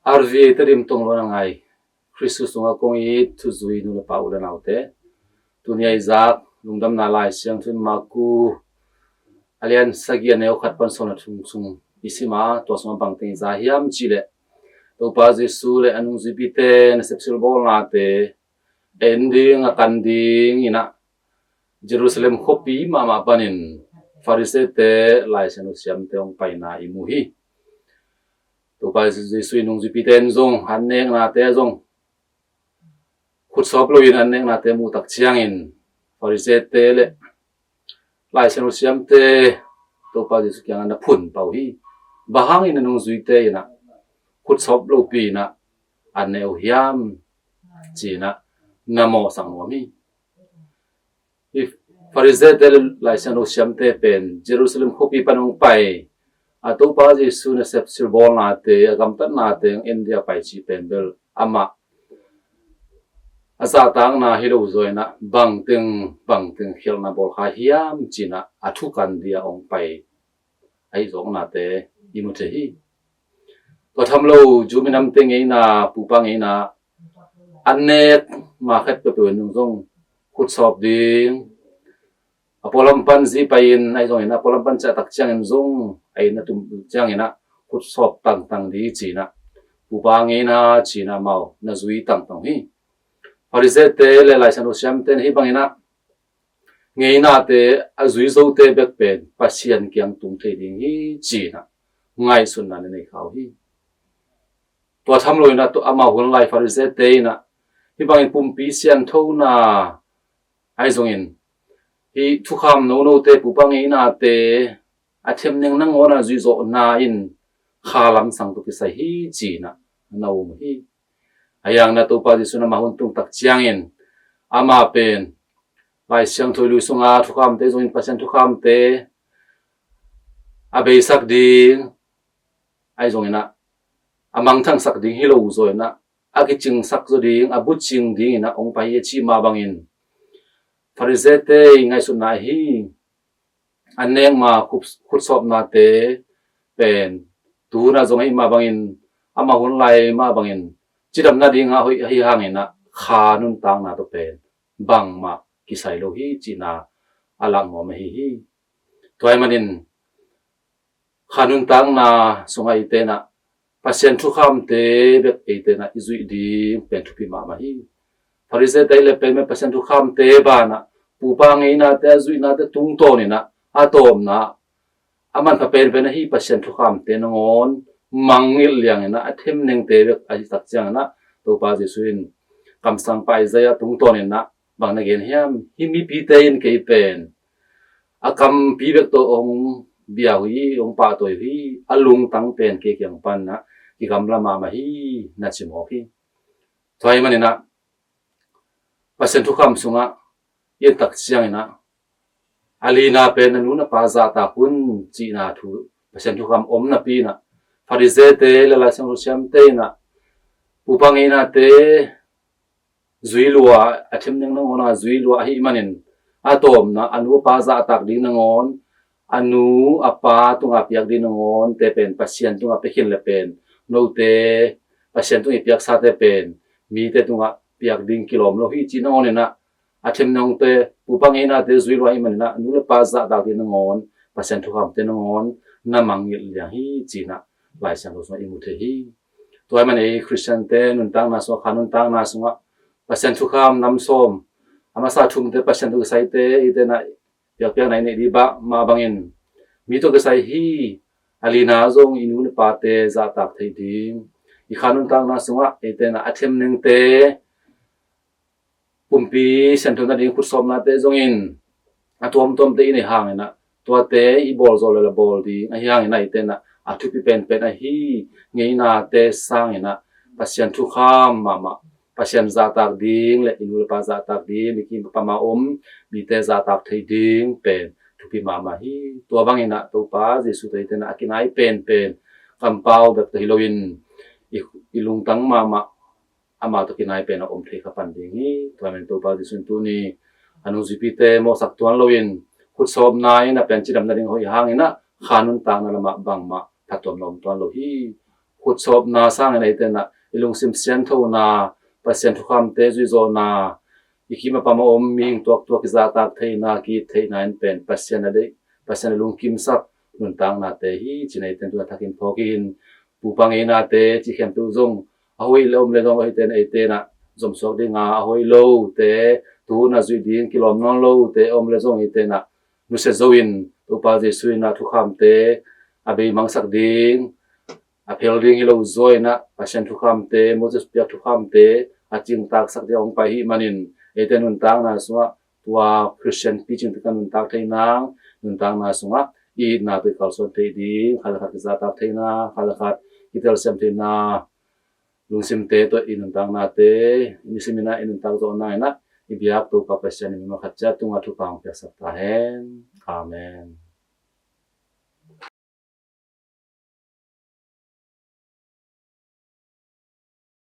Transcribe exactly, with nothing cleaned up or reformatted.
R V A Tedim tong lo na ngai, Kristus tungah kong it thuzui nu le pa u le naute, tuni a i zak lungdamna Lai Siangtho in Marku a lian sagih a neu khat pan sawm le thum sung i sim a, tua sungah bangteng i za hiam cih leh, Topa Jesu le a nungzuipite nasep silbawlnate en ding a kan ding in ah Jerusalem khuapi mahmah panin Farisee-te, Lai Siangtho siamte hong paina i mu hi. Topa Jesu i nungzuipite in zong an neknate zong khutsawp loin an neknate muh tak ciangin Farisee-te le Lai Siangtho siamte Topa Jesu kiangah na phun pah uh hi. Bang hangin na nungzuite in ah khutsawp lopi in ah an ne uh hiam, ci-in ah na mawhsak nuam hi. Hih Farisee-te le Lai Siangtho siamte pen Jerusalem khuapi pan hong pai a, Topa Jesu nasep silbawlnate, a gamtatnate hong en dia pai cih pen bel amah a zahtakna hi lo zaw in ah bangteng bangteng khialhna bawl kha hiam, ci-in ah a thukan dia hong pai ahi zawknate i mu thei hi. Tua tham lo Jew minamte ngeina, pupa ngeina, an nek ma khat peuhpeuh in zong khutsawp ding, a pualam pan zi pai-in ahi zongin a pualam pan ciah tak ciangin zong a inn a tum ciangin ah khutsawp tangtang ding, ci-in ah pupa ngeina, ci-in ah amau na zui tangtang uh hi. Farisee-te le Lai Siangtho siamte in hih bangin ah ngeinate a zui zote bek pen Pasian kiang tung thei ding hi, ci-in ah ngaihsutna na nei kha uh hi. Tua tham lo in ah amau hun lai Farisee-te in ah hih bangin pumpi sianthona ahi zongin hih thukham nonote, pupa ngeinate a themneng nangawn a zuihzawhna in kha lamsang tawh kisai hi, ci-in ah na um uh hi. Ahi hangin ah Topa Jesu in amah hun tung tak ciangin amah pen Lai Siangtho lui sunga thukhamte zongin Pasian thukhamte a beisak ding ahi zongin ah a mangthangsak ding hi lo zaw in ah a kicingsak zaw ding, a bucing dingin ah hong pai hi a cih mah bangin Farisee-te i ngaihsutna hi. An nek ma khutsawpnate pen tu hun ah zong ahi mah bangin, amah hun lai mah bangin cidam nading a hoih ahi hangin ah kha nuntakna tawh pen bangmah kisai lo hi, cihna a lak nuam ahi hi. Tua ahih manin kha nuntakna sungah eite in ah Pasian thukhamte bek eite in ah i zuih ding pen thupi mahmah hi. Farisee-te le pen Pasian thukhamte banah pupa ngeinate a zuihnate tungtawn in ah a tawpna a manpha penpen ahi Pasian thukhamte nangawn mangngilh liang in ah a themnengte bek ahi tak ciangin ah Topa Jesu in kamsangpa Isaiah tungtawn in ah bang na gen hiam? Hih mipite in kei pen a kampi bek tawh hong bia uh hi, hong pahtawi uh hi, a lungtang pen kei kiang pan ah kigamla mahmah hi, na ci mawk hi. Tua ahih manin ah Pasian thukham sungah i en tak ciangin ah a lina pen na nu na pa zahtak un cihna thu Pasian thukham om napi in ah Farisee-te le Lai Siangtho siamte in ah pupa ngeinate zui lua, a themneng nangawn a zui lua ahih manin a tawpna a nu a pa zahtak ding nangawn, a nu a pa tungah piak ding nangawn te pen Pasian tungah pia khin le pen note Pasian tungah i piaksate pen mite tungah piak ding kilawm lo hi, cih nangawn in ah a themnengte, pupa ngeinate zui lua ahih manin ah nu le pa zahtak ding nangawn Pasian thukhamte nangawn na mangngilh liang hi, ci-in ah Lai Siangtho sungah i mu thei hi. Tua ahih manin ei Khristiante nuntakna sungah, kha nuntakna sungah Pasian thukham nam sawm, a masa thumte Pasian tawh kisaite eite in ah piakpiakna i neih ding mah bangin mi tawh kisai hi, a lina zong i nu le pate zahtak theih ding, i kha nuntakna sungah eite in ah a themnengte pumpi sianthona ding khutsawpnate zongin a tuamtuamte i neih hangin ah tuate i bawl zawh le la bawl ding ahi hangin ah eite in ah a thupi penpen ahi ngeinate sangin ah Pasian thukham mahmah, Pasian zahtak ding le i nu le pa zahtak ding, mikim pama om mite zahtak thei ding pen thupi mahmah hi. Tua bangin ah Topa Jesu tawh eite in ah a kinai penpen kampau bek tawh hi loin i, i lungtang mahmah amah tawh kinai pen a om thei kha pan ding hi. Tua ahih manin Topa Jesu in tuni a nungzuipite mawhsak tuan loin khutsawpna in a pen cidam nading hoih hangin ah kha nuntakna lamah bangmah phattuamna om tuan lo hi. Kutsawpna sangin eite in ah i lungsim sianthona, Pasian thukhamte zuihzawhna, i kim a pam a om mihing tuaktuak i zahtak theihna, ki-it theihna in pen Pasian a deih, Pasian a lungkimsak nuntaknate hi ci-in eite in tu-in a thakin phawk in, pupa ngeinate cih khempeuh zong a hoih le om le zong eite in, eite in ah zomsuak ding a, a hoih lote, tuhun a zuih ding kilawm nawn lote a om le zong eite in ah nusia zo in, Topa Jesuh in ah thukhamte a beimangsak ding, a phel ding hi lo zaw in ah Pasian thukhamte, Moses piak thukhamte a cingtaksak ding a hong pai ahih manin, eite nuntakna sungah tua Khristian picing te ka nuntak thei nang, nuntakna sungah i itna tawh i kalsuan theih ding, khat le khat kizahtak theihna, khat le khat kitelsiam theihna, lungsimte tawh i nuntaknate, i nisim in ah i nuntak zawhna in ah i biak Topa Pasian in mimal khat ciat tungah thupha hong piaksak ta hen. Amen.